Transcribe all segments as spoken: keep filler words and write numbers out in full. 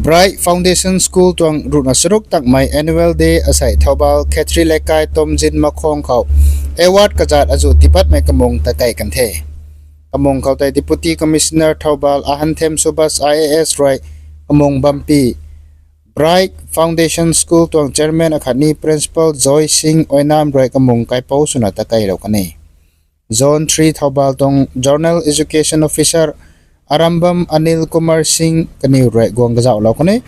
Bright Foundation School tuang ruhna charuk takmei Annual Day asei Thoubal Khetri Leikai Tomjin Makhong khou award kazat azuh tipatmei kamung ta kei kan the. Kamung khou tei Deputy Commissioner Thoubal Ahanthem Subhas I A S rui kamung bampi Bright Foundation School tuang Chairman akhatni Principal Joy Singh Oinam rui kamung kaipouc swna ta keilou kan e. Zone three Thoubal tuang Zonal Education Officer Arambam Anil Kumar Singh kaniw rui guang kazauhlou kan e.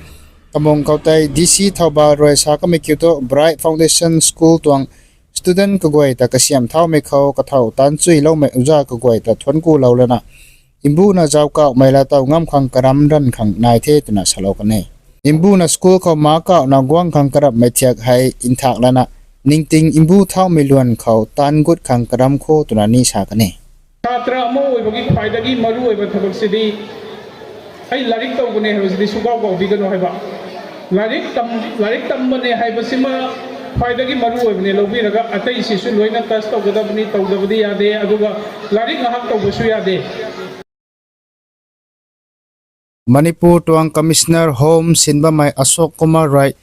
Kamung khou tei D C Thoubal rui sa kamei kiu thu Bright Foundation School tuang student kaguay ta kasiam thaumei khou kathau taanchuiloumei uza kaguay ta thuanc kulou lana, mbuna zauckauhmei laa taw ngam khang karam ranv khang nai the twna salou kan e. Mbuna school khou ma kauhna guang khang karapmei thiak hei nthak lana, ningting mbu thaumei luan khou taanv gut khang karam kho twna ni sa kan e. ꯁꯥꯇ꯭ꯔ ꯑꯃ ꯑꯣꯏꯕꯒꯤ ꯈ꯭ꯋꯥꯏꯗꯒꯤ ꯃꯔꯨꯑꯣꯏꯕ ꯊꯕꯛꯁꯤꯗꯤ ꯑꯩ ꯂꯥꯏꯔꯤꯛ ꯇꯧꯕꯅꯦ ꯍꯥꯏꯕꯁꯤꯗꯤ ꯁꯨꯡꯀꯥꯎ ꯀꯥꯎꯕꯤꯒꯅꯨ ꯍꯥꯏꯕ꯫ ꯂꯥꯏꯔꯤꯛ ꯇꯝ-, ꯂꯥꯏꯔꯤꯛ ꯇꯝꯕꯅꯦ ꯍꯥꯏꯕꯁꯤꯃ ꯈ꯭ꯋꯥꯏꯗꯒꯤ ꯃꯔꯨ ꯑꯣꯏꯕꯅꯦ ꯂꯧꯕꯤꯔꯒ, ꯑꯇꯩꯁꯤꯁꯨ ꯂꯣꯏꯅ touch ꯇꯧꯒꯗꯕꯅꯤ, ꯇꯧꯗꯕꯗꯤ ꯌꯥꯗꯦ, ꯑꯗꯨꯒ ꯂꯥꯏꯔꯤꯛ ꯉꯥꯏꯍꯥꯛ ꯇꯧꯕꯁꯨ ꯌꯥꯗꯦ꯫ Manipur tuang Commissioner Home sinbamei Ashok Kumar rui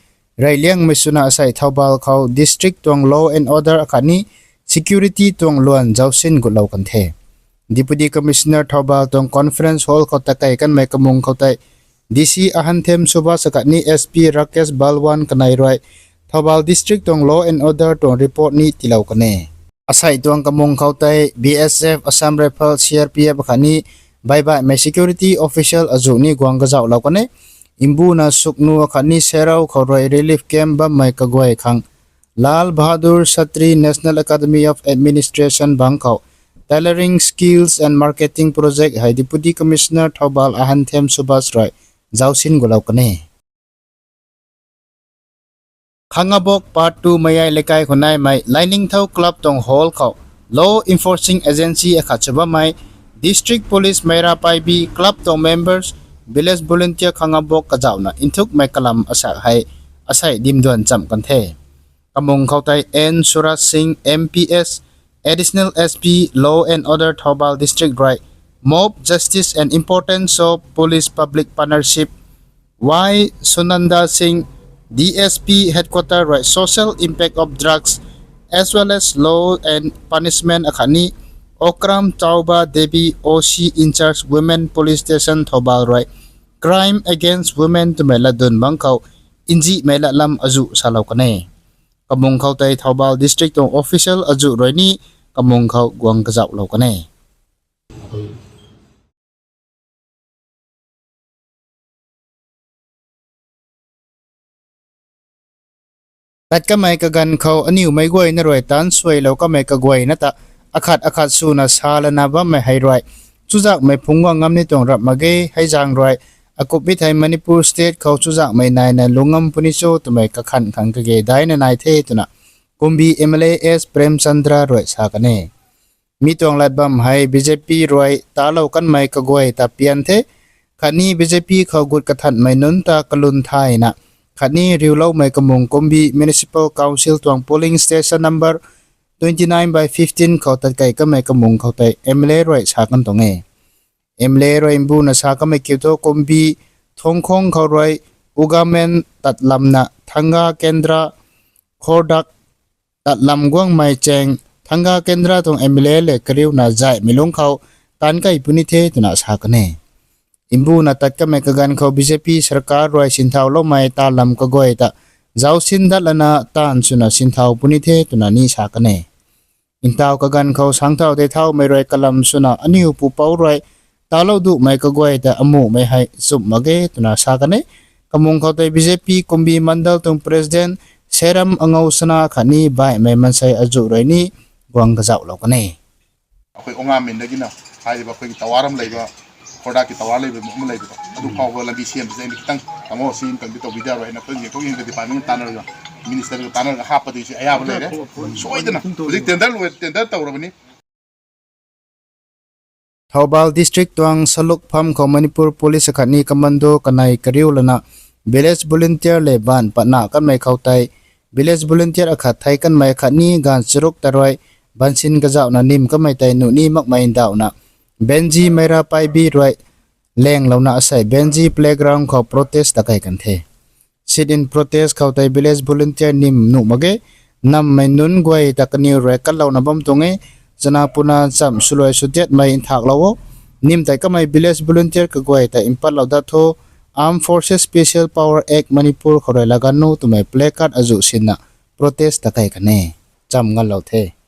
reyliangmei swna asei Thoubal khou district tuang law and order akhatni security tuang luan zausin gutlou kan the. Deputy Commissioner Thoubal tuang conference hall khou takei kanmei kamung khou tei D C Ahanthem Subhas akhatni S P Rakesh Balwan kanei rui Thoubal district tuang law and order tuang report ni tiilou kan e. Asei tuang kamung khou tei B S F, Assam Rifle, C R P F akhatni baibaihmei security official azuh ni guang kazauhlou kan e. Mbuna Sugnu akhatni Serou khou rui relief camp bammei kaguay khang Lal Bahadur Shastri National Academy of Administration bang khou Tailoring Skills and Marketing Project hei Deputy Commissioner Thoubal Ahanthem Subhas rui zausin gutlou kan e. Khangabok Part two Mayai Leikai khou naimei Lainingthou Club tuang hall khou law enforcing agency akhat sw bammei District Police Meira Paibi, club tuang members, village volunteer Khangabok kazauhna nthukmei kalam asak hei asei dimduan chamh kan the. Kamung khou tei N Suraj Singh, M P S, Additional S P, Law and Order Thoubal District rui Mob Justice and Importance of Police Public Partnership, Y Sunanda Singh, D S P Headquarter rui Social Impact of Drugs as well as Law and Punishment akhatni Okram Chauba Devi, O C in charge Women Police Station Thoubal rui Crime Against Women twmei latdyn bang khou nzihmei latlam azuh salou kan e. Kamung khou tei Thoubal District tuang official azuh rui ni kamung khou guang kazauhlou kan e. Tat kamei kaganv khou aniwmei guayna rui taanc suailou kamei kaguayna ta akhat akhat swna sa lana bammei hei rui chuzakmei phungc guang ngam ni tuang rap mak ge. Hei zaeng rui akupmei thei Manipur State khou chuzakmei naina lungc ngam puni cho twmei kakhan khang kage daina nai the twna Kumbi M L A S Prem Chandra rui sa kan e. Mi tuang lat bam hei B J P rui talou kanmei kaguay ta pian the. Khatni B J P khou gut kathanhmei nunc ta kalun thayna khatni riuloumei kamung Kumbi Municipal Council tuang polling station number twenty nine by fifteen khou tatkei kanmei kamung khou tei M L A rui sa kan tuang e. M L A rui mbuna sa kanmei kiu thu Kumbi Thongkhong khou rui Ugamen tatlamna Thanga Kendra Khordak tatlam guangmei chaeng Thanga Kendra tuang M L A le kariuna zaihmei lungc khou taanc kei puni the twna sa kan e. Mbuna tat kanmei kaganv khou B J P sarkar rui sinthauloumei taanv lam kaguay ta zausin dat lana taanv swna sinthau puni the twna ni sa kan e. Ntaw kaganv khou sangthau tei thaumei rui kalam swna aniw pupouc rui talou duhmei kaguay ta amuhmei hei chumh mak ge twna sa kan e. Kamung khou tei B J P Kumbi Mandal tuang President Seram Angou Sana khatni baihmei maansei azuh rui ni guang kazauhlou kan e. ꯑꯩꯈꯣꯏ ꯑꯣꯉꯥꯃꯦꯟꯗꯒꯤꯅ ꯍꯥꯏꯔꯤꯕ ꯑꯩꯈꯣꯏꯒꯤ ꯇꯋꯥꯔ ꯑꯃ ꯂꯩꯕ, ꯈꯣꯔꯗꯥꯛꯀꯤ ꯇꯋꯥꯔ ꯂꯩꯕ ꯑꯃ ꯂꯩꯕꯗꯣ, ꯑꯗꯨ ꯐꯥꯎꯕ ꯂꯝꯕꯤ ꯁꯦꯝꯕꯁꯦ ꯑꯩꯅ ꯈꯤꯇꯪ ꯇꯥꯃꯣ ꯁꯤ ꯑꯃꯇꯪꯗꯤ ꯇꯧꯕꯤꯗ ꯌꯥꯔꯣꯏ ꯍꯥꯏꯅ ꯑꯩꯈꯣꯏ ꯌꯦꯡꯊꯣꯛ ꯌꯦꯡꯗ department ꯇꯥꯟꯅꯔꯒ, minister ꯒ ꯇꯥꯟꯅꯔꯒ ꯍꯥꯞꯄꯗꯣꯏꯁꯦ ꯑꯌꯥꯕ ꯂꯩꯔꯦ꯫ ꯁꯣꯏꯗꯅ ꯍꯧꯖꯤꯛ tender ꯂꯣꯏ-, tender ꯇꯧꯔꯕꯅꯤ꯫ Thoubal District tuang Saluk pham khou Manipur Police akhatni commando kanei kariu lana village volunteer le baanv patna kanmei khou tei village volunteer akhat thei kanmei akhatni gaanv charuk ta rui bansin kazauhna nim kanmei tei nuh ni makmei ndauhna Benji Meira Paibi rui lenglouna asei Benji playground khou protest ta kei kan the. Sit-in protest khou tei village volunteer nim nuh mak ge, nammei nunc guay ta kaniw rui katlouna bam tuang e, chana puna chamv swluai swdiatmei nthaklou o, nim tei kamei village volunteer kaguay ta mpatlou dat tho, Armed Forces Special Power Act Manipur khou rui laganv nu twmei placard azuh sinna protest ta kei kan e, chamv nganlou the.